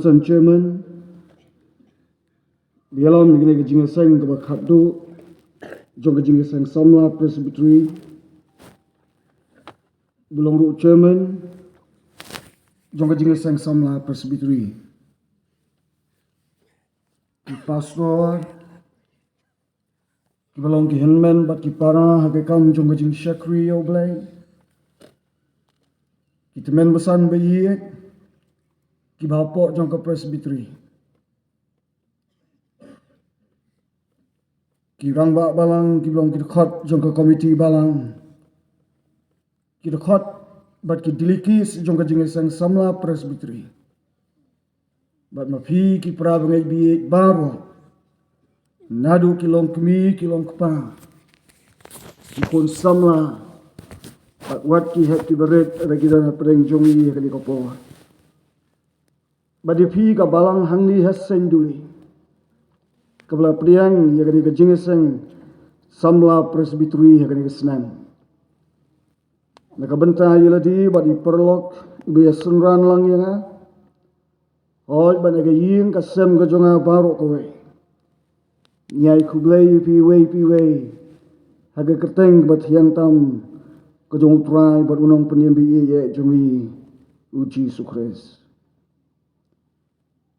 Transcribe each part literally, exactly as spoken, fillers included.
Chairman, bialon kane ka jingïaseng kaba khatduh jong ka jingïaseng samla Presbytery, ba long ruh Chairman jong ka jingïaseng samla Presbytery, ki pastor, kiba long ki hynmen bad ki para ha ka kam jong ka jingshakri ïa U Blei, ki tymmen basan ba ïeit, kiba hapoh jong ka Presbytery, ki rangbah balang, kiba long ki dkhot jong ka komiti balang, ki dkhot bad ki delegates jong ka jingïaseng samla Presbytery, bad ma phi ki para bangeit baieit baroh, naduh ki longkmie ki longkpa, ki khun samla, bad wat ki hep ki barit, lada ki don hapdeng jong ngi ha kane ka por. Bad ïa phi ka balang hangne ha Saiñduli, kaba la pdiang ïa kane ka jingïaseng samla Presbytery ha kane ka snem. Na ka bynta ïa lade bad i paralok iba ïasynran lang ïa nga, hooid, bad na ka ïing ka sem ka jong nga baroh kawei, ngi ai khublei ïa phi iwei pa iwei ha ka kyrteng kaba thiang tam ka jong U Trai bad U Nongpynim baieit jong ngi, U Jisu Khrist.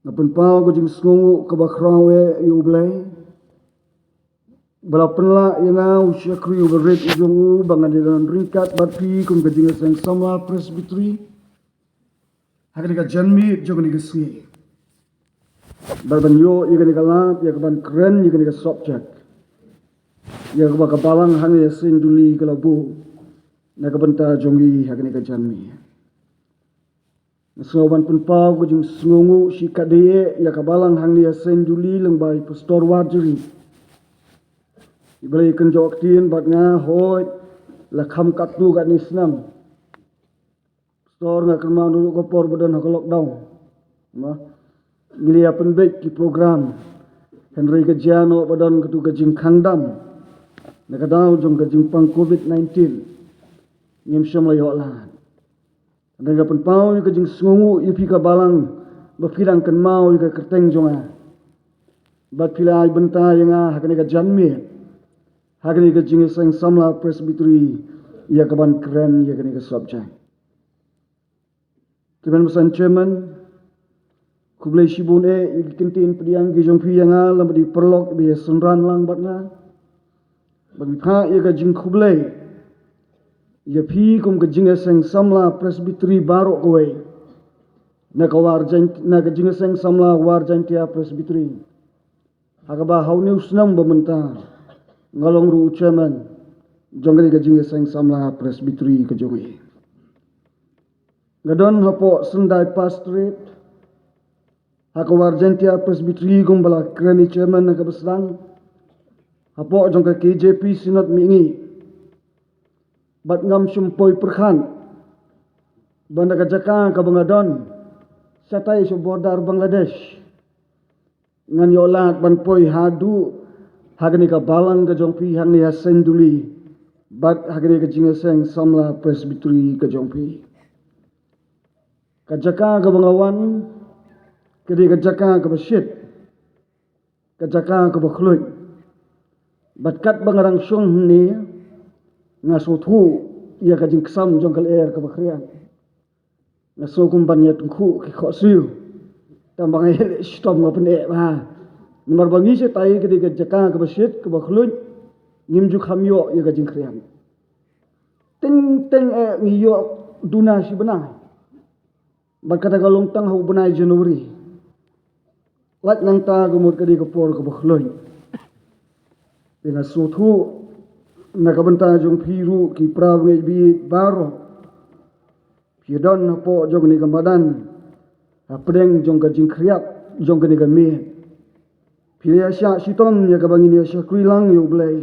Nga pynpaw ka jingsngewnguh kaba khraw eh ïa U Blei, ba la pynlah ïa nga, u shakri uba rit u jong u, ba ngan ïadon ryngkat bad phi kum ka jingïaseng samla Presbytery ha kane ka janmiet jong kane ka sngi, bad ban ïoh ïa kane ka lad ïa kaban kren ïa kane ka subject, ïa kaba ka balang hangne ha Saiñduli ka la buh na ka bynta jong ngi ha kane ka janmiet. Nga sngew ban pynpaw ka jingsngewnguh shikatdei ïa ka balang hangne ha Saiñduli lyngba i Pastor Warjri, iba la ïakynjoh ktien bad nga, hooid, la kham katto katne snem. Pastor, nga kynmaw naduh ka por ba don ha ka lockdown, ma, ngi la ïa pynbeit ki program, hynrei ka jia noh ba don katu ka jingkhang dam na ka daw jong ka jingpang covid nineteen, ngim shym la ïoh lad. Hynrei nga pynpaw ïa ka jingsngewnguh ïa phi ka balang ba phi dang kynmaw ïa ka kyrteng jong nga, bad phi la ai bynta ïa nga ha kane ka janmiet, ha kane ka jingïaseng samla Presbytery, ïa kaban kren ïa kane ka subject. Tymmen basan Chairman, khublei shibun eh ïa ki kyntien pdiang ki jong phi ïa nga lem bad i paralok iba ïasynran lang bad nga. Bad ngi phah ïa ka jingkhublei ïa phi kum ka jingïaseng samla Presbytery baroh kawei, na ka War Jain-, na ka jingïaseng samla War Jaintia Presbytery, ha kaba ha une u snem ba mynta nga long ruh u Chairman jong kane ka jingïaseng samla Presbytery ka jong ngi. Nga don hapoh Sendai Pastorate, ha ka War Jaintia Presbytery kumba la kren i Chairman ha kaba sdang, hapoh jong ka K J P Synod Mihngi. Bad ngam shym poi pyrkhat ba na ka jaka kaba nga don, shatai sha border Bangladesh, ngan ïoh lad ban poi haduh ha kane ka balang ka jong phi hangne ha Saiñduli, bad ha kane ka jingïaseng samla Presbytery ka jong phi. Ka jaka kaba nga wan ka dei ka jaka kaba shit, ka jaka kaba khluit. Bad katba nga dang shong hangne, nga sngewthuh ïa ka jingksam jong ka lyer kaba khriat. Nga sngew kum ban ïa tyngkhuh ki khohsiew, tang ba nga ïaleh shitom, nga pyneh bha. Namar ba ngi shatai ka dei ka jaka kaba shit, kaba khluit, ngim ju kham ïoh ïa ka jingkhriat. Teng teng eh ngi ïoh duna shi bnai, bad kata ka long tang ha u bnai January. Lait nangta ka mut ka dei ka por kaba khluit. Te nga sngewthuh na ka bynta jong phi ruh ki para bangeit baieit baroh, phi don hapoh jong kane ka madan, hapdeng jong ka jingkhriat jong kane ka miet, phi la ïa shah shitom ïa kaba ngin ïa shakri lang ïa U Blei,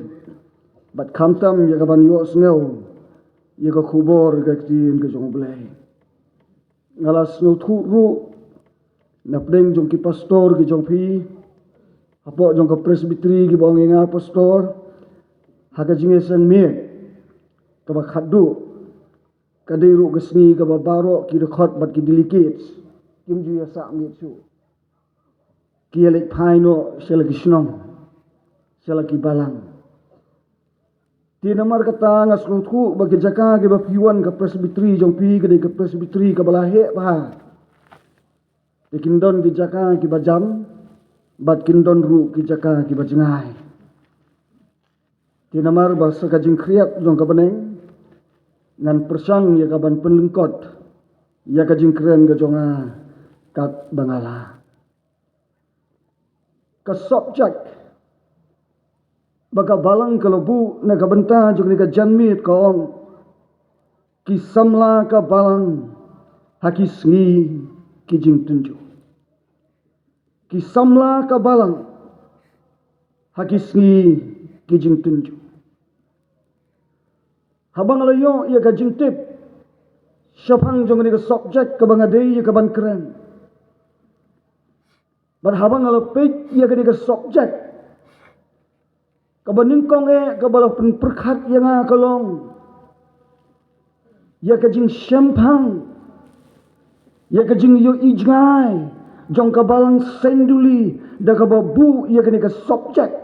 bad khamtam ïa kaban ïohsngew ïa ka khubor ka ktien ka jong U Blei. Nga la sngewthuh ruh na pdeng jong ki pastor ki jong phi, hapoh jong ka Presbytery kiba ong ïa nga pastor, ha ka jingïaseng miet kaba khatduh, ka dei ruh ka sngi kaba baroh ki dkhot bad ki delegates kim ju ïa sah miet shuh. Ki ïa leit phai noh sha la ki shnong, sha la ki balang. Te namar kata nga sngewthuh ba ki jaka kiba phi wan ka presbytery jong phi ka dei ka presbytery kaba la heh bha. Te kin don ki jaka kiba jam, bad kin don ruh ki jaka kiba jngai. Te namar ba sa ka jingkhriat jong ka bneng, ngan pyrshang ïa ka ban pynlyngkot ïa ka jingkren ka jong nga katba nga lah. Ka subject ba ka balang ka la buh na ka bynta jong kane ka janmiet ka ong, ki samla ka balang ha ki sngi ki jingtynjuh. Ki samla ka balang ha ki sngi ki jingtynjuh. Haba nga la ïoh ïa ka jingtip shaphang jong kane ka subject kaba nga dei ïa ka ban kren, bad haba nga la peit ïa kane ka subject, kaba nyngkong eh kaba la pynpyrkhat ïa nga ka long ïa ka jingshemphang, ïa ka jingïohi jngai jong ka balang Senduli da kaba buh ïa kane ka subject,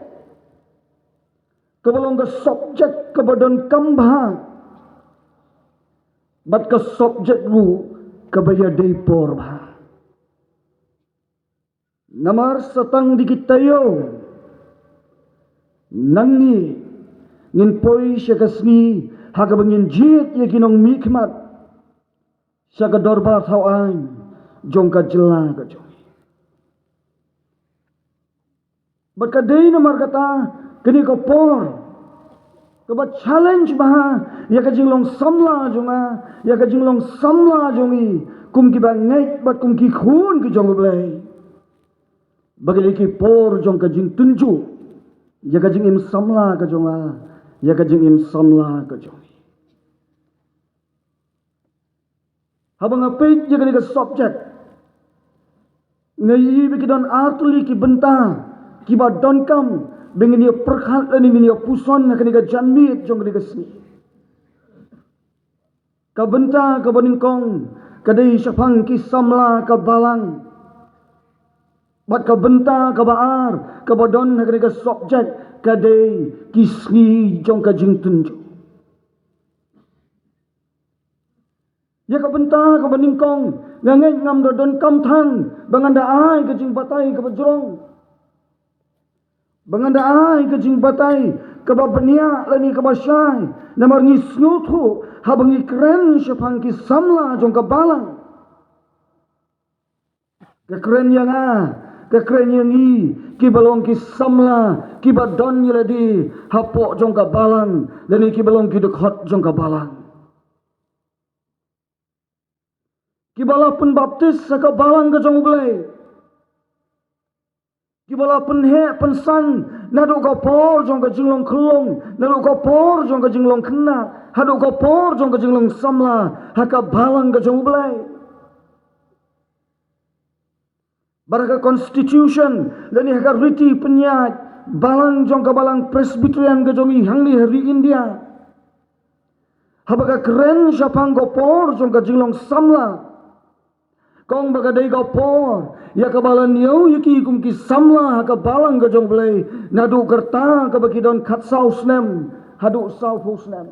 kaba long ka subject kaba donkam bha, bad ka subject ruh kaba ïadei por bha. Namar sa tang dei ki taïew nangne ngin poi sha ka sngi ha kaba ngin jied ïa ki nongmihkhmat sha ka dorbar thaw aiñ jong ka jylla ka jong ngi. Bad ka dei namar kata kane ka por kaba challenge bha ïa ka jinglong samla jong nga, ïa ka jinglong samla jong ngi kum kiba ngeit bad kum ki khun ki jong U Blei. Ba kine ki por jong ka jingtynjuh ïa ka jingim samla ka jong nga, ïa ka jingim samla ka jong ngi. Haba nga peit ïa kane ka subject, nga ïohi ba ki don artylli ki bynta kiba donkam ba ngin ïa pyrkhat lane ngin ïa puson ha kane ka janmiet jong kane ka sngi. Ka bynta kaba nyngkong ka dei shaphang ki samla ka balang. Bad ka bynta kaba ar kaba don ha kane ka subject ka dei ki sngi jong ka jingtynjuh. Ïa ka bynta kaba nyngkong, nga ngeit ngam da donkam than ba ngan da ai ka jingbatai kaba jrong, ba ngan da ai ka jingbatai kaba bniah lane kaba shai. Namar ngi sngewthuh haba ngi kren shaphang ki samla jong ka balang, ka kren ïa nga, ka kren ïa ngi kiba long ki samla kiba don ïa lade hapoh jong ka balang lane kiba long ki dkhot jong ka balang, kiba la pynbaptis ha ka balang ka jong U Blei, kiba la pynheh pynsan naduh ka por jong ka jinglong khyllung, naduh ka por jong ka jinglong khynnah, haduh ka por jong ka jinglong samla ha ka balang ka jong U Blei. Bad ha ka constitution lane ha ka riti pynïaid balang jong ka balang Presbyterian ka jong ngi hangne ha ri India, haba ka kren shaphang ka por jong ka jinglong samla, ka ong ba ka dei ka por ïa kaba la ñiew ïa ki kum ki samla ha ka balang ka jong U Blei naduh ka rta kaba ki don khatsaw snem haduh sawphew snem.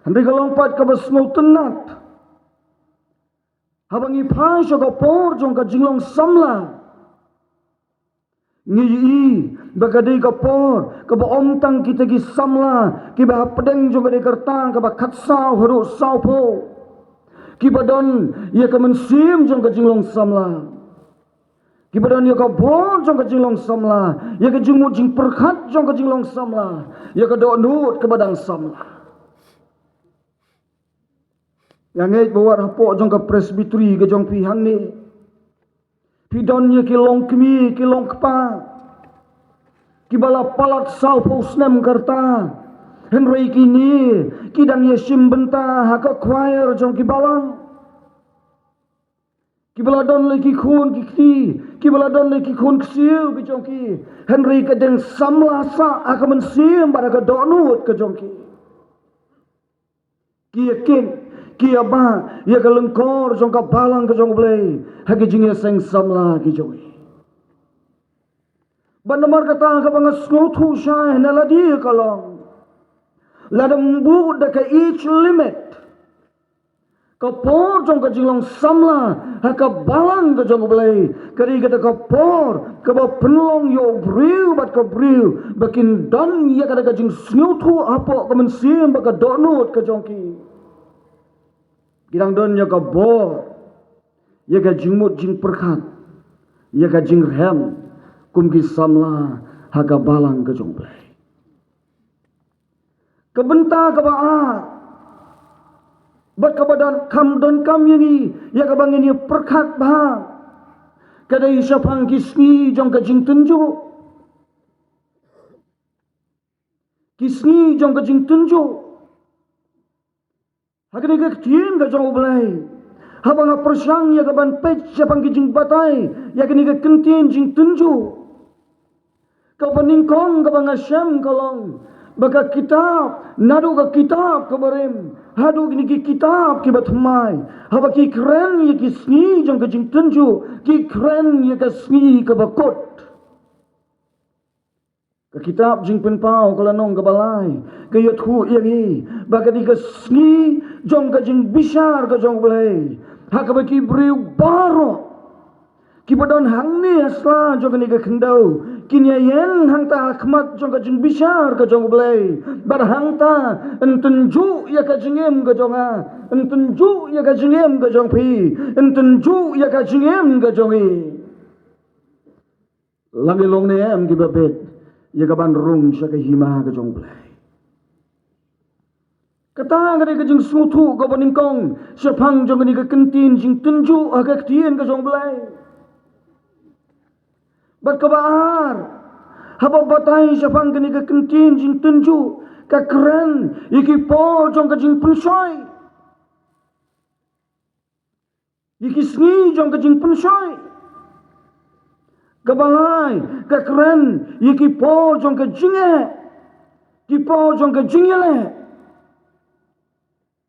Hynrei ka long pat kaba sngewtynnat haba ngi phai sha ka por jong ka jinglong samla, ngi ïohi ba ka dei ka por kaba ym tang kita ki samla kiba hapdeng jong ka dei ka rta kaba khatsaw haduh sawphew kiba don ïa ka mynsiem jong ka jinglong samla, kiba don ïa ka bor jong ka jinglong samla, ïa ka jingmut jingpyrkhat jong ka jinglong samla, ïa ka dohnud kaba dang samla. Nga ngeit ba wat hapoh jong ka Presbytery ka jong phi hangne, phi don ïa ki longkmie ki longkpa kiba la palat sawphew snem ka rta, hynrei kine ki dang ïa shim bynta ha ka choir jong ki balang. Kiba la don la ki khun ki kti, kiba la don la ki khun ksiew ki jong ki, hynrei ka dang samla sah ha ka mynsiem bad ha ka dohnud ka jong ki. Ki ïa kit, ki ïa ba ïa ka lyngkor jong ka balang ka jong U Blei ha ki jingïaseng samla ki jong ngi. Bad namar kata kaba nga sngewthuh shai na lade ka long, lada ym bud da ka age limit, ka por jong ka jinglong samla ha ka balang ka jong U Blei ka dei kata ka por kaba pynlong ïa u briew bad ka briew ba kin don ïa kata ka jingsngewthuh hapoh ka mynsiem bad ka dohnud ka jong ki. Ki dang don ïa ka bor, ïa ka jingmut jingpyrkhat, ïa ka jingrhem kum ki samla ha ka balang ka jong U Blei. Ka bynta kaba ar bad kaba don kam don kam ïa ngi, ïa kaba ngin ïa pyrkhat bha, ka dei shaphang ki sngi jong ka jingtynjuh. Ki sngi jong ka jingtynjuh. Ha kane ka ktien ka jong U Blei, haba nga pyrshang ïa ka ban peit shaphang ki jingbatai ïa kane ka kyntien jingtynjuh, kaba nyngkong kaba nga shem ka long ba ka kitab, naduh ka kitab kaba rim haduh kine ki kitab kiba thymmai, haba ki kren ïa ki sngi jong ka jingtynjuh, ki kren ïa ka sngi kaba kut. Ka kitab Jingpynpaw ka lynnong kaba lai ka ïathuh ïa ngi ba ka dei ka sngi jong ka jingbishar ka jong U Blei, ha kaba ki briew baroh kiba don hangne ha sla jong kane ka khyndew kin ïa ïeng hangta ha khmat jong ka jingbishar ka jong U Blei. Bad hangta yn tynjuh ïa ka jingim ka jong nga, yn tynjuh ïa ka jingim ka jong phi, yn tynjuh ïa ka jingim ka jong ngi. La ngi long ne em kiba bit ïa ka ban rung sha ka hima ka jong U Blei? Kata ka dei ka jingsngewthuh kaba nyngkong shaphang jong kane ka kyntien jingtynjuh ha ka ktien ka jong U Blei. Bad kaba ar, haba batai shaphang kane ka kyntien jingtynjuh, ka kren ïa ki por jong ka jingpynshoi, ïa ki sngi jong ka jingpynshoi. Kaba lai, ka kren ïa ki por jong ka jingeh, ki por jong ka jingïaleh,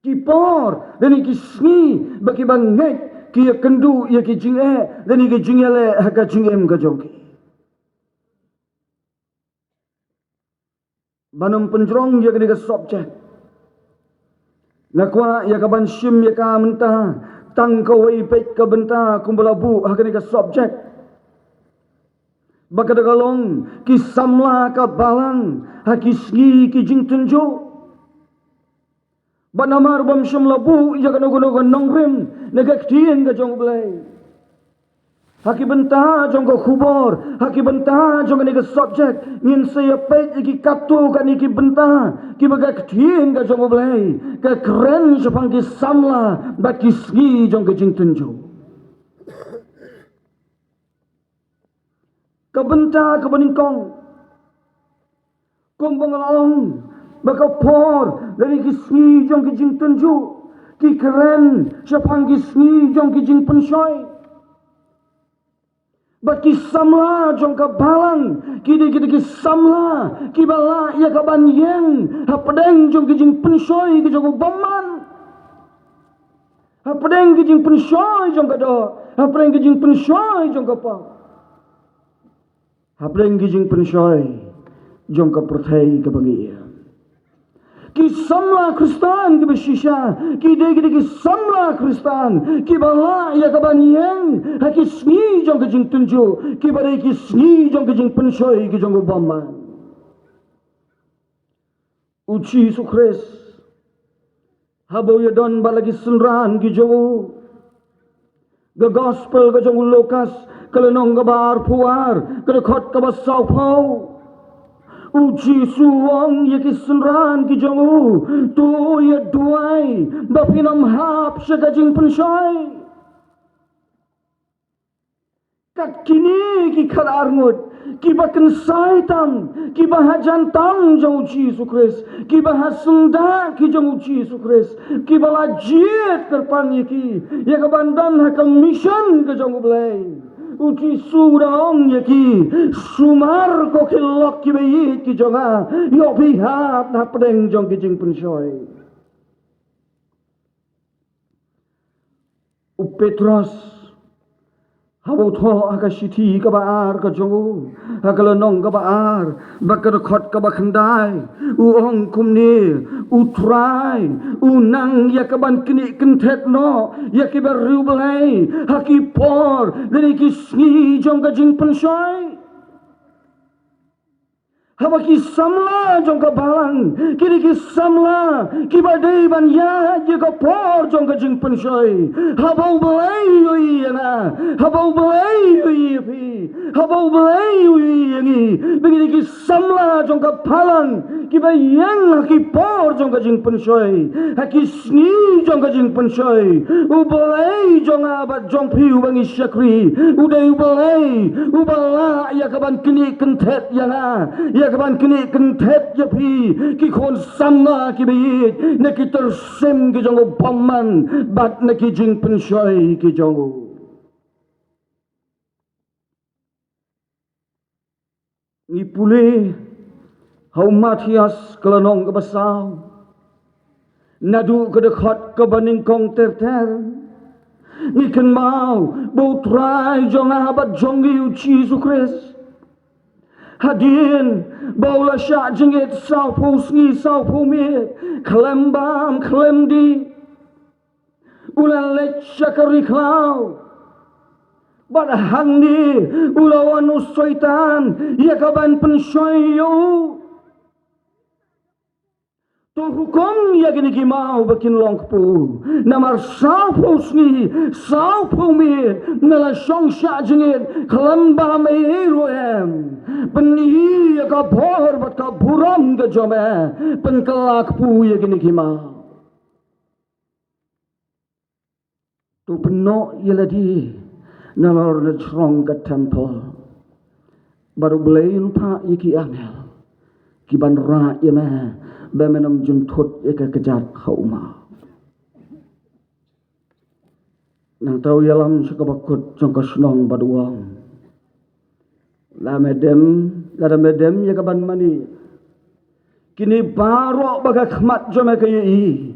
ki por lane ki sngi ba kiba ngeit ki ïakynduh ïa ki jingeh lane ki jingïaleh ha ka jingim ka jong ki. Ban ym pynjrong ïa kane ka subject, nga kwah ïa ka ban shim ïa ka mynta tang kawei peit ka bynta kumba la buh ha kane ka subject. Ba ka da ka long ki samla ka balang ha ki sngi ki jingtynjuh. Bad namar bym shym la buh ïa kano kano ka nongrim na ka ktien ka jong U Blei ha ki bynta jong ka khubor, ha ki bynta jong kane ka subject, ngin sa ïa peit ïa ki katto katne ki bynta kiba ka ktien ka jong U Blei ka kren shaphang ki samla bad ki sngi jong ka jingtynjuh. Ka bynta kaba nyngkong, kumba nga la ong, ba ka por lane ki sngi jong ki jingtynjuh ki kren shaphang ki sngi jong ki jingpynshoi. Bad ki samla jong ka balang ki dei kita ki samla kiba lah ïa ka ban ïeng hapdeng jong ki jingpynshoi ki jong u bymman. Hapdeng ki jingpynshoi jong ka doh, hapdeng ki jingpynshoi jong ka pop, hapdeng ki jingpynshoi jong ka pyrthei kaba ngi ïa. Ki samla Khristan kiba shisha ki dei ki dei ki samla Khristan kiba lah ïa ka ban ïeng ha ki sngi jong ka jingtynjuh, kiba dei ki sngi jong ka jingpynshoi ki jong u bymman. U Jisu Khrist haba u ïadon bad la ki synran ki jong u, ka gospel ka jong u Lukas ka lynnong kaba arphew ar, ka dkhot kaba sawphew. U Jisu u ong ïa ki synran ki jong u, to ïa duwai ba phin ym hap sha ka jingpynshoi. Kat kine ki khatar ngut kiba kynsai tam, kiba hajan tam jong u Jisu Khrist, kiba ha syndah ki jong u Jisu Khrist, kiba la jied kyrpang ïa ki ïa ka ban don ha ka mission ka jong u Blei, u Jisu u da ong ïa ki, sumar ko ki lok kiba ïeit ki jong nga, ïoh phi hap hapdeng jong ki jingpynshoi. U Petros, haba u thoh ha ka shithi kaba ar ka jong u, ha ka lynnong kaba ar, bad ka dkhot kaba khyndai, u ong kumne: U Trai u nang ïa kaban knieh kynthet noh ïa ki bariewblei ha ki por lane ki sngi jong ka jingpynshoi. Haba ki samla jong ka balang ki dei ki samla kiba dei ban ïaid ïa ka por jong ka jingpynshoi, haba U Blei u ïohi ïa nga, haba U Blei u ïohi ïa phi, haba U Blei u ïohi ïa ngi, ba ngi dei ki samla jong ka balang kiba ïeng ha ki por jong ka jingpynshoi, ha ki sngi jong ka jingpynshoi. U Blei jong nga bad jong phi uba ngi shakri u dei U Blei uba lah ïa kaban knieh kynthet ïa nga, ïa kaban knieh kynthet ïa phi, ki khun samla kiba ïeit, na ki tyrsim ki jong u bymman bad na ki jingpynshoi ki jong u. Ngi pule ha u Mathaios ka lynnong kaba saw, naduh ka dkhot kaba nyngkong ter ter, ngi kynmaw ba U Trai jong nga bad jong ngi U Jisu Khrist, hadien ba u la shah jingit sawphew sngi sawphew miet, khlem bam khlem dih, u la leit sha ka ri khlaw. Bad hangne u la wan u Soitan ïa kaban pynshoi ïa u. To hukum ïa kine ki maw ba kin long kpu. Namar sawphew sngi sawphew miet nga la shong shah jingit, khlem bam ei ei ruh em. Pyni ïa ka bor bad ka burom ka jong me, pynkylla kpu ïa kine ki maw. To pynnoh ïa lade nalor na jrong ka temple, bad U Blei un phah ïa ki angel kiban rah ïa me ba men ym jynthut ïa ka kjat ha u maw. Nangta u ïalam sha kaba kut jong ka shnong bad u ong: Lada me dem, lada me dem ïa kaban mane, kine baroh ba ka khmat jong me ka ïohi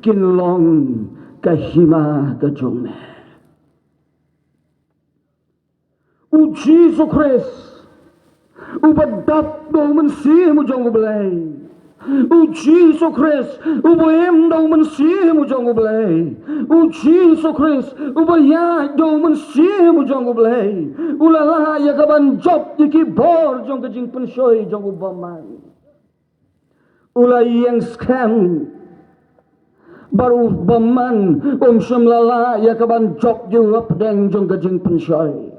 kin long ka hima ka jong me. U Jisu Khrist uba dap da u Mynsiem u jong U Blei. U Jisu Khrist uba im da u Mynsiem u jong U Blei. U Jisu Khrist uba ïaid da u Mynsiem u jong U Blei, u la lah ïa kaban jop ïa ki bor jong ka jingpynshoi jong u bymman. U la ïeng skhem. Bad u bymman um shym la lah ïa kaban jop ïa u hapdeng jong ka jingpynshoi.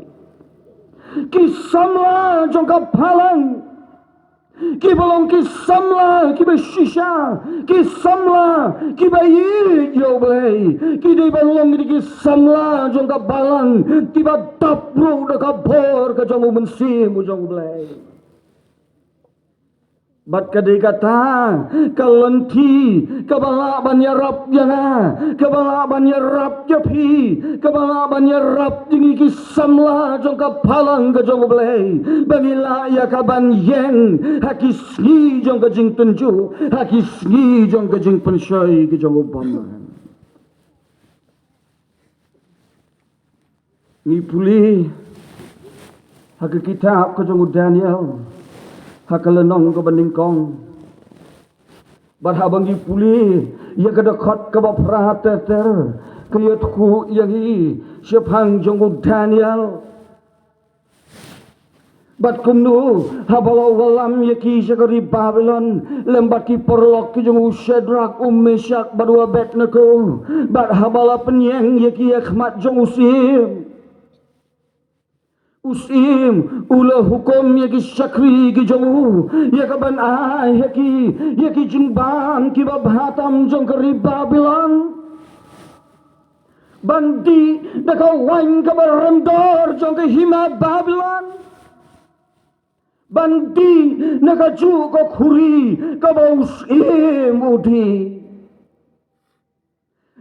Ki samla jong ka balang kiba long ki samla kiba shisha, ki samla kiba ïeit ïa U Blei, ki dei ban long ki samla jong ka balang kiba dap ruh da ka bor ka jong u Mynsiem u jong U Blei. Bad ka dei kata ka lynti kaba lah ban ïarap ïa nga, kaba lah ban ïarap ïa phi, kaba lah ban ïarap ïa ngi ki samla jong ka balang ka jong U Blei, ba ngi lah ïa kaban ïeng ha ki sngi jong ka jingtynjuh, ha ki sngi jong ka jingpynshoi ka jong u bymman. Ngi pule ha ka kitab ka jong u Daniel, ha ka lynnong kaba nyngkong. Bad haba ngi pule ïa ka dkhot kaba phra ter ter, ka ïathuh ïa ngi shaphang jong u Daniel. Bad kumno haba la wallam ïa ki sha ka ri Babilon lem bad ki paralok ki jong u Shadrak, u Meshak bad u Abednego, bad haba la pynïeng ïa ki ha khmat jong u syiem, u syiem u la hukum ïa ki shakri ki jong u ïa kaban ai ha ki ïa ki jingbam kiba bha tam jong ka ri Babilon, ban dih da ka waiñ kaba rem dor jong ka hima Babilon, ban dih na kajuh ka khuri kaba u syiem u dih.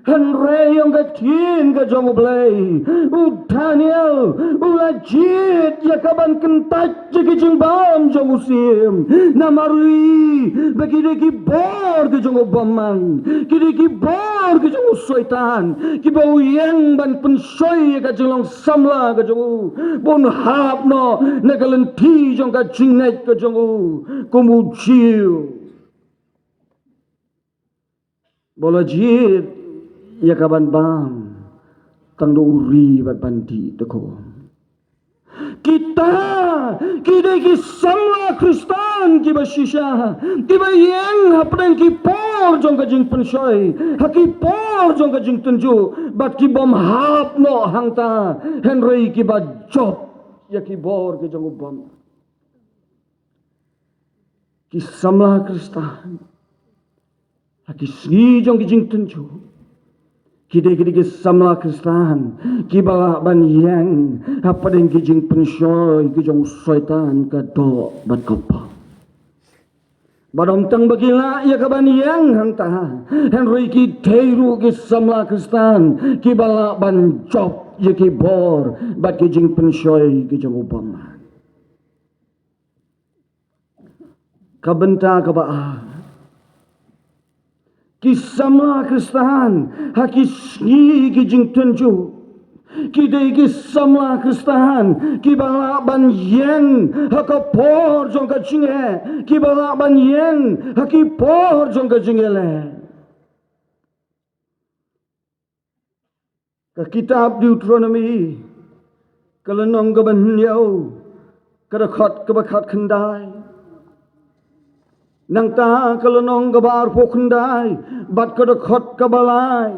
Hynrei ïa ka ktien ka jong U Blei, u Daniel u la jied ïa ka ban kyntait ïa ki jingbam jong u syiem. Namar u i ba ki dei ki bor ki jong u bymman, ki dei ki bor ki jong u Soitan, kiba u ïeng ban pynshoi ïa ka jinglong samla ka jong u, ba un hap noh na ka lynti jong ka jingngeit ka jong u kum u Jiw. Ba u la jied ïa ka ban bam tang da u ri bad ban dih da ka um. Kita ki dei ki samla Khristan kiba shisha, kiba ïeng hapdeng ki por jong ka jingpynshoi, ha ki por jong ka jingtynjuh, bad ki bym hap noh hangta, hynrei kiba jop ïa ki bor ki jong u bymman. Ki samla Khristan ha ki sngi jong ki jingtynjuh ki dei, ki dei ki samla Khristan kiba lah ban ïeng hapdeng ki jingpynshoi ki jong u Soitan ka doh bad ka bam. Bad ym tang ba ki lah ïa ka ban ïeng hangta, hynrei ki dei ruh ki samla Khristan kiba lah ban jop ïa ki bor bad ki jingpynshoi ki jong u bymman. Ka bynta kaba ar, ki samla Khristan ha ki sngi ki jingtynjuh ki dei ki samla Khristan kiba lah ban ïeng ha ka por jong ka jingeh, kiba lah ban ïeng ha ki por jong ka jingeh leh. Ka kitab Deuteronomi, ka lynnong kaba hynñiew, ka dkhot kaba khatkhyndai. Nangta ka lynnong kaba arphew khyndai bad ka dkhot kaba lai.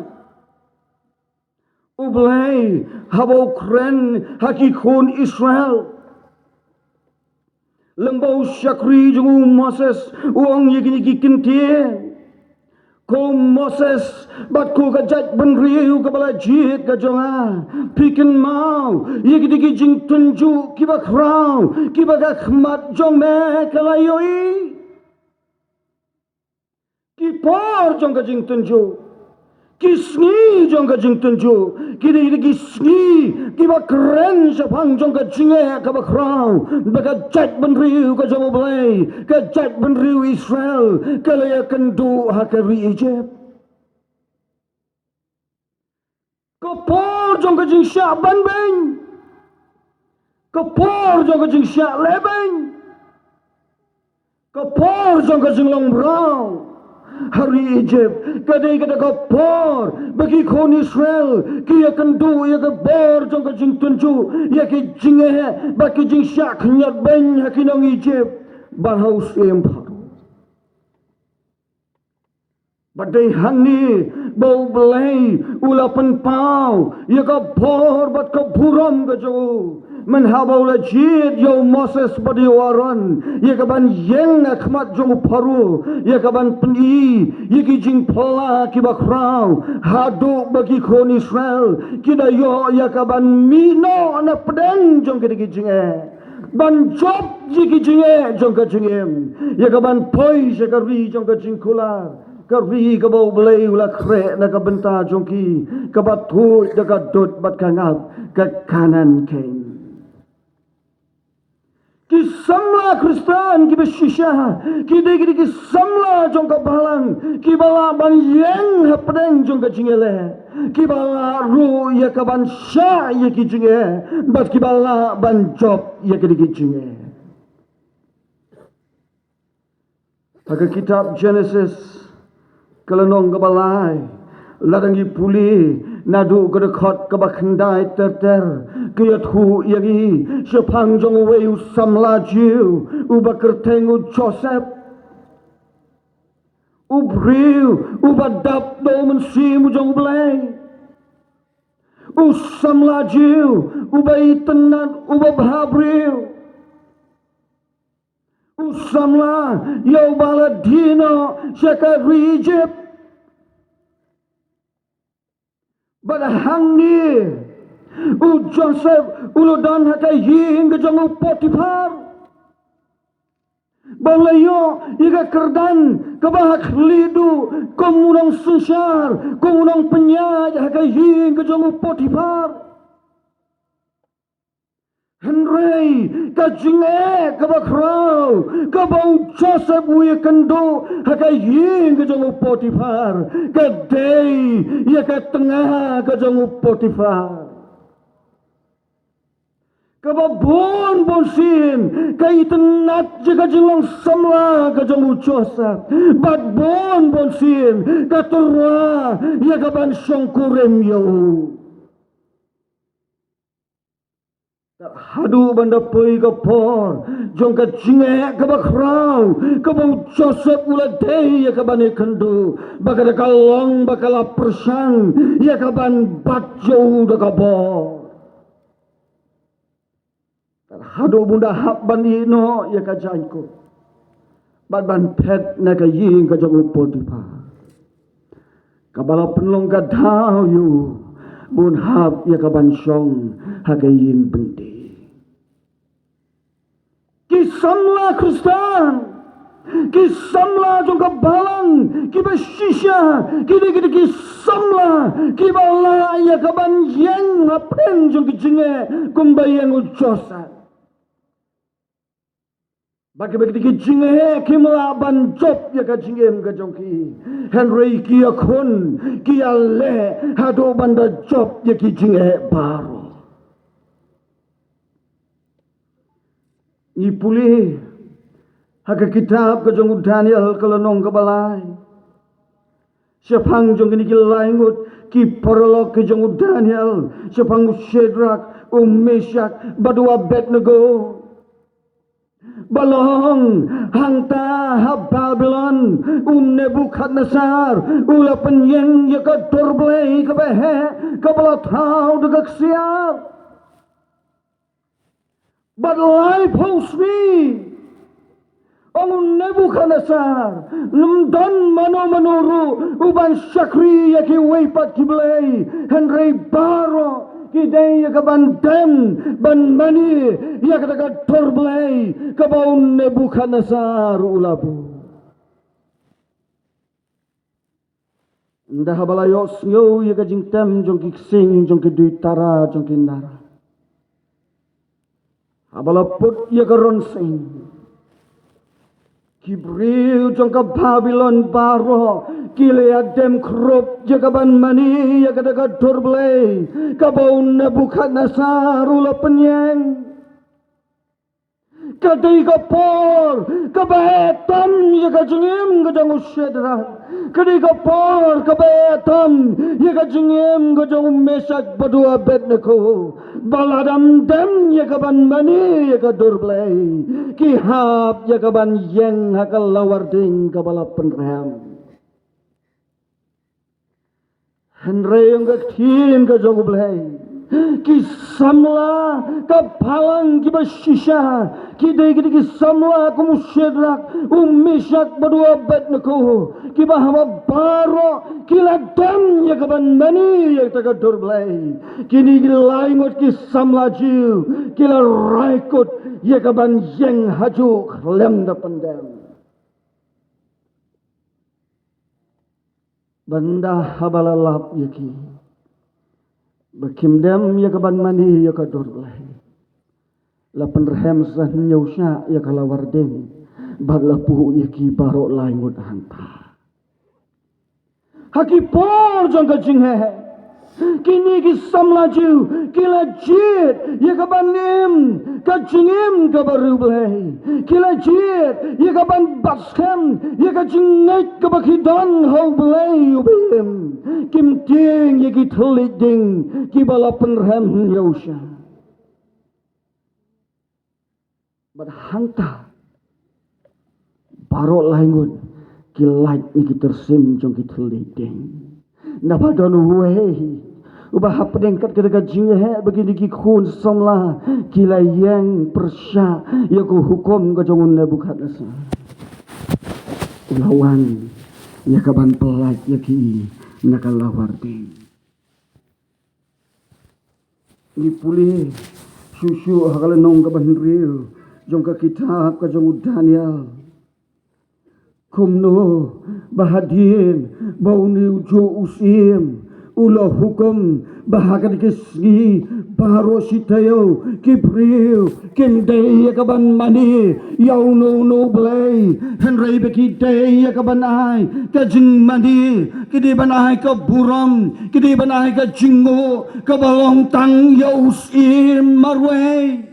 U Blei haba u kren ha ki khun Israel, lem bad u shakri jong u Moses, u ong ïa kine ki kyntien: Ko Moses bad ko ka jaitbynriew kaba la jied ka jong nga, phi kynmaw ïa kine ki jingtynjuh kiba khraw kiba ka khmat jong me ka la ïohi. Ki por jong ka jingtynjuh, ki sngi jong ka jingtynjuh ki dei ki sngi kiba kren shaphang jong ka jingeh kaba khraw ba ka jaitbynriew ka jong U Blei, ka jaitbynriew Israel, ka la ïakynduh ha ka ri Egypt. Ka por jong ka jingshah banbeiñ, ka por jong ka jingshah lehbeiñ, ka por jong ka jinglong mraw ha ri Egypt ka dei kata ka por ba ki khun Israel ki ïakynduh ïa ka bor jong ka jingtynjuh, ïa ki jingeh bad ki jingshah khynñiat beiñ ha ki nong Egypt bad ha u syiem Pharaoh. Bad dei hangne ba U Blei u la pynpaw ïa ka bor bad ka burom ka jong u, mynhaba u la jied ïa u Moses bad ïa u Aaron ïa ka ban ïeng ha khmat jong u Pharaoh, ïa ka ban pyni ïa ki jingphylla kiba khraw haduh ba ki khun Israel ki da ïoh ïa ka ban mih noh na pdeng jong kine ki jingeh, ban jop ïa ki jingeh jong ka jingim, ïa ka ban poi sha ka ri jong ka jingkular, ka ri kaba U Blei u la khreh na ka bynta jong ki, kaba tuid da ka dud bad ka ngap, ka Kanaan kein. Ki samla Khristan kiba shisha ki dei, ki dei ki samla jong ka Balang kiba lah ban ïeng hapdeng jong ka jingïaleh, kiba lah ruh ïa ka ban shah ïa ki jingeh bad kiba lah ban jop ïa ki, ki jingeh. Ha ka kitab Genesis, ka lynnong kaba lai, lada ngi pule naduh ka dkhot kaba khyndai ter ter, ka ïathuh ïa ngi shaphang jong uwei u samla Jiw uba kyrteng u Joseph, u briew uba dap da u Mynsiem u jong U Blei, u samla Jiw uba itynnad, uba bhabriew, u samla ïa uba la die noh sha ka ri Egypt. Bad hangne u Joseph u la don ha ka ïing ka jong u Potiphar. Ba u la ïoh ïa ka kyrdan kaba ha khlieh duh kum u nongsynshar, kum u nongpynïaid ha ka ïing ka jong u Potiphar. Hynrei ka jingeh kaba khraw kaba u Joseph u ïakynduh ha ka ïing ka jong u Potiphar, ka dei ïa ka tnga ka jong u Potiphar. Kaba bun bun sien ka itynnad ïa ka jinglong samla ka jong u Joseph, bad bun bun sien ka tyrwa ïa ka ban shongkurim ïa u. Haduh ban da poi ka por jong ka jingeh kaba khraw kaba u Joseph u la dei ïa ka ban ïakynduh, ba ka da ka long ba ka la pyrshang ïa ka ban bat ïa u da ka bor. Haduh bun da hap ban ïeh noh ïa ka jaiñkup bad ban phet na ka ïing ka jong u Potiphar, kaba la pynlong ka daw ïa u ban hap ïa ka ban shong ha ka ïing byndi. Ki samla Khristan, ki samla jong ka balang kiba shisha, ki dei kita ki samla kiba lah ïa ka ban ïeng hapdeng jong ki jingeh kumba ïeng u Joseph. Bad kiba kita ki jingeh kim lah ban jop ïa ka jingim ka jong ki, hynrei ki ïakhun, ki ïaleh haduh ban da jop ïa ki jingeh baroh. Ngi pule ha ka kitab ka jong u Daniel ka lynnong kaba lai, shaphang jong kine ki lai ngut ki paralok ki jong u Daniel, shaphang u Shadrak, u Meshak bad u Abednego. Ba long hangta ha Babilon u Nebukhadnessar u la pynïeng ïa ka dur blei kaba heh kaba la thaw da ka ksiar. Bad laiphew sngi, ong u Nebukhadnessar, ym don mano mano ruh u ban shakri ïa kiwei pat ki blei, hynrei baroh ki dei ïa ka ban dem ban mane ïa kata ka dur blei kaba u Nebukhadnessar u la buh. Ynda haba la ïohsngew ïa ka jingtem jong ki ksing jong ki duitara jong ki nara, haba la put ïa ka ronsing, ki briew jong ka Babilon baroh ki la ïa dem khrup ïa ka ban mane ïa kata ka dur blei kaba u Nebukhadnessar u la pynïeng. Ka dei ka por kaba eh tam ïa ka jingim ka jong u Shadrak. Ka dei ka por kaba eh tam ïa ka jingim ka jong u Meshak bad u Abednego. Ba lada ym dem ïa ka ban mane ïa ka dur blei, ki hap ïa ka ban ïeng ha ka lawar ding kaba la pynrem. Hynrei ong ka ktien ka jong u Blei, ki samla ka balang kiba shisha ki dei kita ki samla kum u Shadrak, u Meshak bad u Abednego, kiba haba baroh ki la dem ïa ka ban mane ïa kata ka dur blei. Kine ki lai ngut ki samla Jiw ki la rai kut ïa ka ban ïeng hajuh khlem da pyndem. Ba ynda haba la lap ïa ki ba kim dem ïa ka ban mane ïa ka dur blei, la pynrhem sa hynñiew shah ïa ka lawar ding bad la buh ïa ki baroh lai ngut hangta. Ha ki por jong ka jingheh, kine ki samla Jiw ki la jied ïa ka ban im ka jingim kaba riewblei. Ki la jied ïa ka ban bat skhem ïa ka jingngeit kaba ki don ha u Blei uba im. Kim tieng ïa ki thylliej ding kiba la pynrhem hynñiew shah. Bad hangta baroh lai ngut ki lait na ki tyrsim jong ki thylliej ding. Naba don uwei uba hapdeng kat kata ka jingheh ba kine ki khun samla ki la ïeng pyrshah ïa ka hukum ka jong u Nebukhadnessar, u la wan ïa ka ban pyllait ïa ki na ka lawar ding. Ngi pule shuh shuh ha ka lynnong kaba hynriew jong ka kitab ka jong u Daniel. Kumno ba hadien ba une u juh u syiem u la hukum ba ha kane ka sngi baroh shi taïew ki briew kim dei ïa ka ban mane ïa uno uno u blei, hynrei ba ki dei ïa ka ban ai ka jingmane, ki dei ban ai ka burom, ki dei ban ai ka jingnguh kaba long tang ïa u syiem marwei.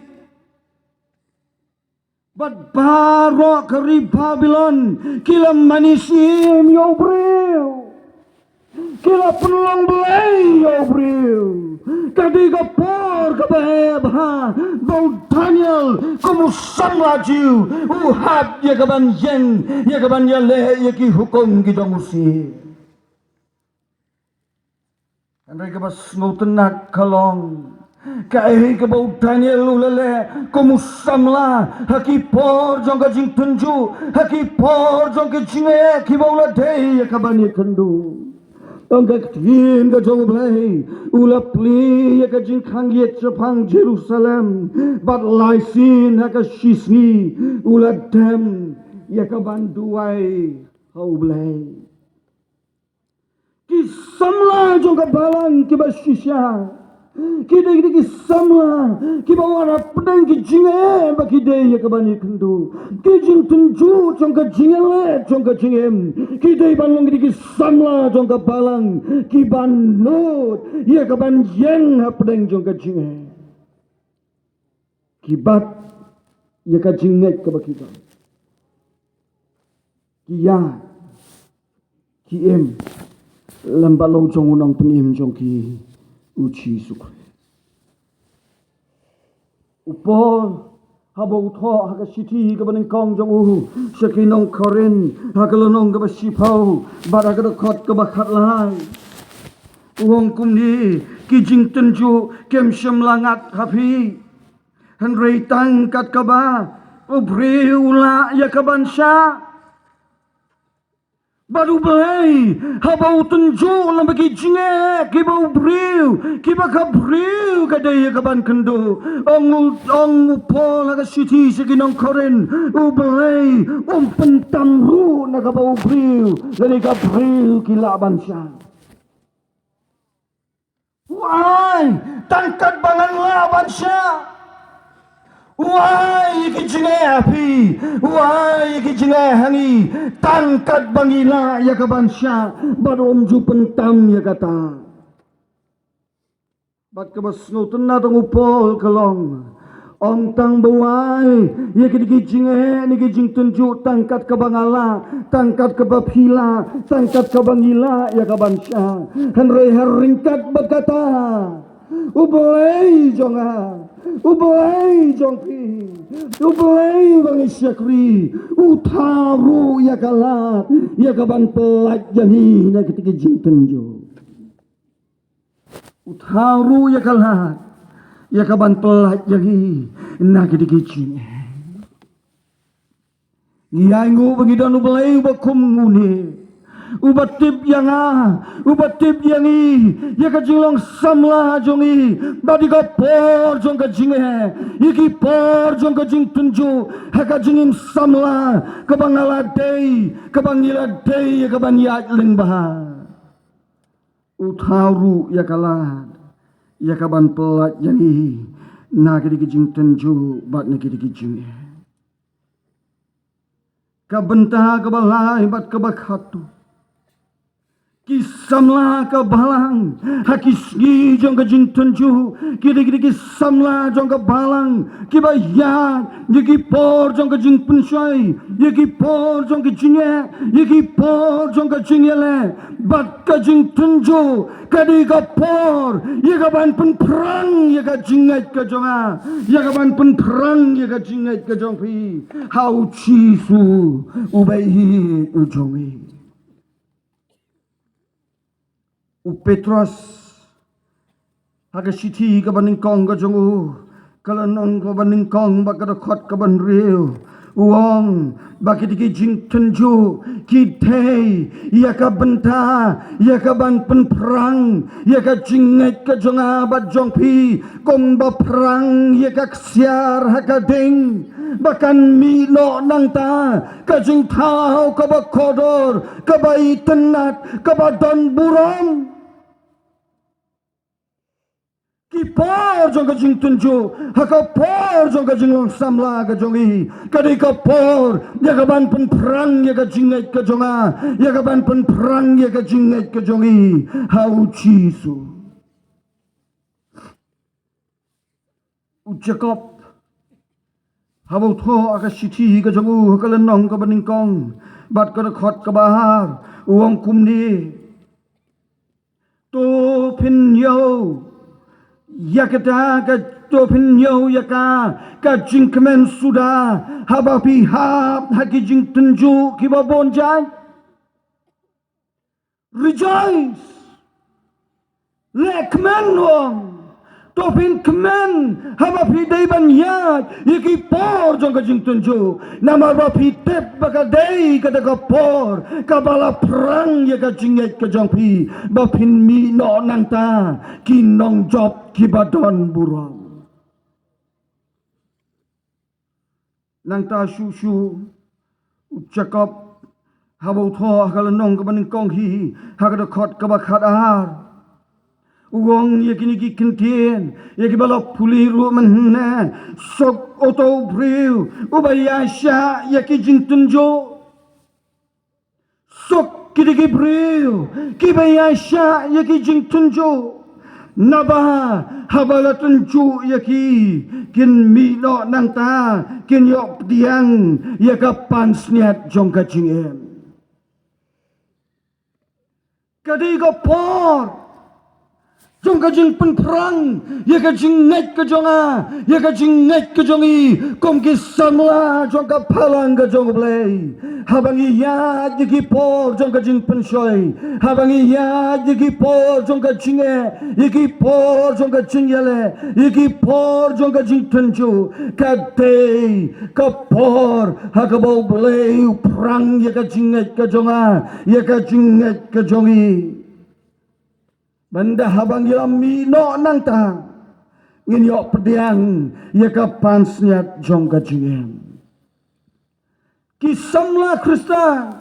Bad baroh ka ri Babilon ki la mane syiem ïa u briew. Ki la pynlong blei ïa u briew. Ka dei ka por kaba heh bha ba u Daniel kum u samla Jiw u hap ïa ka ban ïeng ïa ka ban ïaleh ïa ki hukum ki jong u syiem. Hynrei kaba sngewtynnat ka long kaei kaba u Daniel u la leh kum u samla ha ki por jong ka jingtynjuh, ha ki por jong ka jingeh kiba u la dei ïa ka ban ïakynduh. Ong ka ktien ka jong u Blei, u la plie ïa ka jingkhang ïit shaphang Jerusalem bad lai sien ha ka shisngi u la dem ïa ka ban duwai ha u Blei. Ki samla jong ka balang kiba shisha ki dei, ki dei ki samla kiba wan hapdeng ki jingeh ba ki dei ïa ka ban ïakynduh. Ki jingtynjuh jong ka jingeh, jong ka jingim, ki dei ban long ki dei ki samla jong ka balang kiba nud ïa ka ban ïeng hapdeng jong ka jingeh. Ki bat ïa ka jingngeit kaba ki don. Ki ïaid, ki im lem bad la u jong u nongpynim jong ki, u Jisu Khrist. U Paul haba u thoh ha ka shithi kaba nyngkong jong u sha ki nong Korinth, ha ka lynnong kaba shiphew bad ha ka dkhot kaba khatlai, u ong kumne: Ki jingtynjuh kim shym la ngat ha phi, hynrei tang kat kaba u briew u lah ïa ka ban shah. Bad u Blei haba u tynjuh lem bad ki jingeh kiba u briew, kiba ka briew ka dei ïa ka ban kynduh, ong u, ong u Paul ha ka shithi sha ki nong Korinth, u Blei um pyntam ruh na kaba u briew lane ka briew ki lah ban shah. U ai tang kat ba ngan lah ban shah. U ai ïa ki jingeh ha phi, u ai ïa ki jingeh ha ngi, tang kat ba ngi lah ïa ka ban shah, bad um ju pyntam ïa kata. Bad kaba sngewtynnat ong u Paul ka long, ong tang ba u ai ïa kine ki jingeh ne ki jingtynjuh tang kat kaba nga lah, tang kat kaba phi lah, tang kat kaba ngi lah ïa ka ban shah. Hynrei ha ryngkat bad kata, u Blei jong nga, u Blei jong phi, u Blei ba ngi shakri, u thaw ruh ïa ka lad ïa ka ban pyllait ïa ngi na kine ki jingtynjuh. U thaw ruh ïa ka lad ïa ka ban pyllait ïa ngi na kine ki jingeh. Ngi ainguh ba ngi don u Blei uba kum une, uba tip ïa nga, uba tip ïa ngi, ïa ka jinglong samla jong ngi, bad ïa ka por jong ka jingeh, ïa ki por jong ka jingtynjuh ha ka jingim samla kaba nga la dei, kaba ngi la dei ïa ka ban ïaid lyngba. U thaw ruh ïa ka lad ïa ka ban pyllait ïa ngi na kine ki jingtynjuh bad na kine ki jingeh. Ka bynta kaba lai bad kaba khatduh. Ki samla ka balang ha ki sngi jong ka jingtynjuh ki dei, ki dei ki samla jong ka balang kiba ïaid ïa ki por jong ka jingpynshoi, ïa ki por jong ka jingeh, ïa ki por jong ka jingïaleh bad ka jingtynjuh. Ka dei ka por ïa ka ban pynphrang ïa ka jingngeit ka jong nga, ïa ka ban pynphrang ïa ka jingngeit ka jong phi ha u Jisu uba ïeit u jong ngi. U Petros ha ka shithi kaba nyngkong ka jong u, Ka lynnong kaba nyngkong bad ka dkhot kaba hynriew u ong ba kita ki jingtynjuh ki dei ïa ka bynta ïa ka ban pynphrang ïa ka jingngeit ka jong nga bad jong phi, kumba phrang ïa ka ksiar ha ka ding, ba kan mih noh nangta ka jingthaw kaba kordor, kaba itynnad, kaba don burom. Ki por jong ka jingtynjuh ha ka por jong ka jinglong samla ka jong i, ka dei ka por ïa ka ban pynphrang ïa ka jingngeit ka jong nga, ïa ka ban pynphrang ïa ka jingngeit ka jong i ha u Jisu. U Jakob, haba u thoh ha ka shithi ka jong u ha ka lynnong kaba nyngkong bad ka dkhot kaba ar, u ong kumne: To pynïoh ïa kata ka, to pynïoh ïa ka ka jingkmen suda haba phi hap ha ki jingtynjuh kiba bun jait. Rejoice. Leh kmen, u ong. To phin kmen haba phi dei ban ïaid ïa ki por jong ka jingtynjuh. Namar ba phi tip ba ka dei kata ka por kaba la phrang ïa ka jingngeit ka jong phi, ba phin mih noh nangta ki nongjop kiba don burom. Nangta shuh shuh u Jakob, haba u thoh ha ka lynnong kaba nyngkong hi, ha ka dkhot kaba khatar, u ong ïa kine ki kyntien, ïa kiba la pule ruh mynne: Suk uto u briew uba ïaishah ïa ki jingtynjuh. Suk kita ki briew kiba ïaishah ïa ki jingtynjuh. Naba haba la tynjuh ïa ki, kin mih noh nangta, kin ïoh pdiang ïa ka pansngiat jong ka jingim. Ka dei ka por jong ka jingpynphrang ïa ka jingngeit ka jong nga, ïa ka jingngeit ka jong i, kum ki samla jong ka balang ka jong U Blei. Haba ngi ïaid ïa ki por jong ka jingpynshoi, haba ngi ïaid ïa ki por jong ka jingeh, ïa ki por jong ka jingïaleh, ïa ki por jong ka jingtynjuh, ka dei ka por ha kaba U Blei u phrang ïa ka jingngeit ka jong nga, ïa ka jingngeit ka jong i. Ban da haba ngi la mih noh nangta, ngin ïoh pdiang ïa ka pansngiat jong ka jingim. Ki samla Khristan,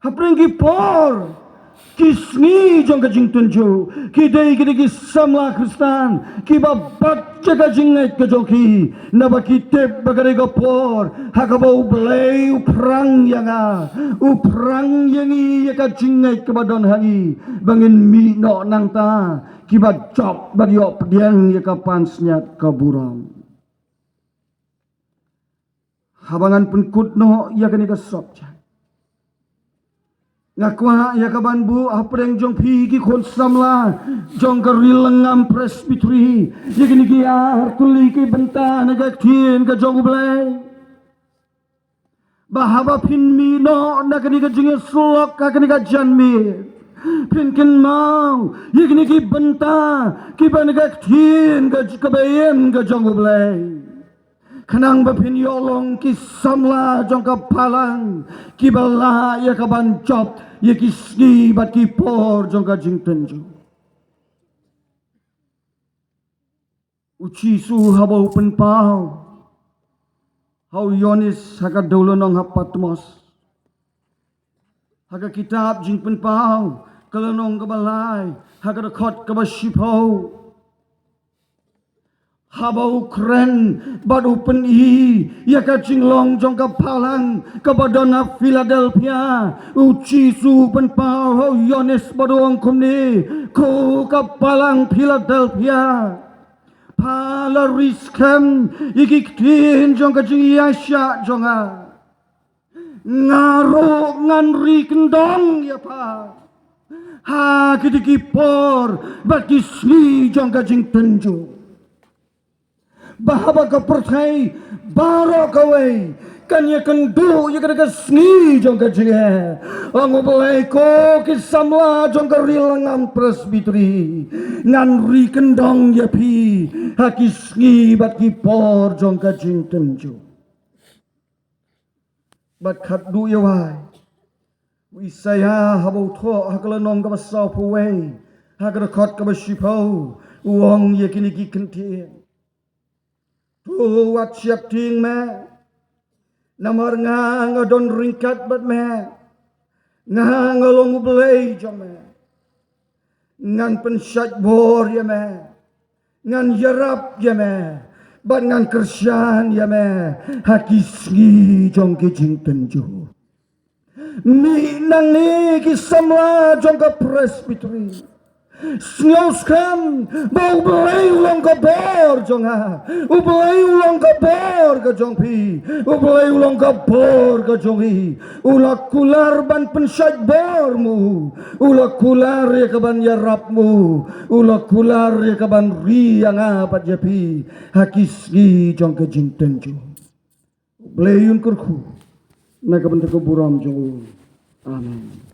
hapdeng ki por, ki sngi jong ka jingtynjuh, ki dei, ki dei ki samla Khristan kiba bat ïa ka jingngeit ka jong ki, naba ki tip ba ka dei ka por ha kaba U Blei u phrang ïa nga, u phrang ïa ngi, ïa ka jingngeit kaba don ha ngi, ba ngin mih noh nangta kiba jop bad ïoh pdiang ïa ka pansngiat ka burom. Haba ngan pynkut noh ïa kane ka subject, nga kwah ïa ka ban buh hapdeng jong phi ki khun samla jong ka Ri Lyngngam Presbytery ïa kine ki ar tylli ki bynta na ka ktien ka jong U Blei, ba haba phin mih noh na kane ka jingïasyllok ha kane ka janmiet, phin kynmaw ïa kine ki bynta kiba na ka ktien ka, kaba im ka jong U Blei, khnang ba phin ïoh long ki samla jong ka balang kiba lah ïa ka ban jop ïa ki sngi bad ki por jong ka jingtynjuh. U Jisu haba u pynpaw ha u Ïoannis ha ka dewlynnong ha Patmos, ha ka kitab Jingpynpaw ka lynnong kaba lai, ha ka dkhot kaba shiphew, haba u kren bad u pyni ïa ka jinglong jong ka balang kaba don ha Philadelphia, u Jisu u pynpaw ha u Ïoannis bad u ong kumne: Ko ka balang Philadelphia, pha la ri skhem ïa ki ktien jong ka jingïaishah jong nga. Nga ruh ngan ri kyndong ïa pha ha kita ki por bad ki sngi jong ka jingtynjuh, ba haba ka pyrthei baroh kawei kan ïakynduh ïa ka sngi jong ka jingeh. Ong U Blei, ko ki samla jong ka Ri Langam Presbytery, ngan ri kyndong ïa phi ha ki sngi bad ki por jong ka jingtynjuh. Bad khadduh ïa wai, u Isaïah haba u thoh ha ka lynnong kaba sawphew wei, ha ka dkhot kaba shiphew, u ong ïa kine ki kyntien. To wat sheptieng me, namar nga nga don ryngkat bad me. Nga nga long U Blei jong me. Ngan pynshait bor ïa me, ngan ïarap ïa me, bad ngan kyrshan ïa me ha ki sngi jong ki jingtynjuh. Mih nangne ki samla jong ka Presbytery, sngewskhem ba U Blei u long ka bor jong nga, U Blei u long ka bor ka jong phi, U Blei u long ka bor ka jong i. U la kular ban pynshait bor mo, u la kular ïa ka ban ïarap mo, u la kular ïa ka ban ri ïa nga bad ïa phi ha ki sngi jong ka jingtynjuh. U Blei un kyrkhu na ka bynta ka burom jong u. Amen.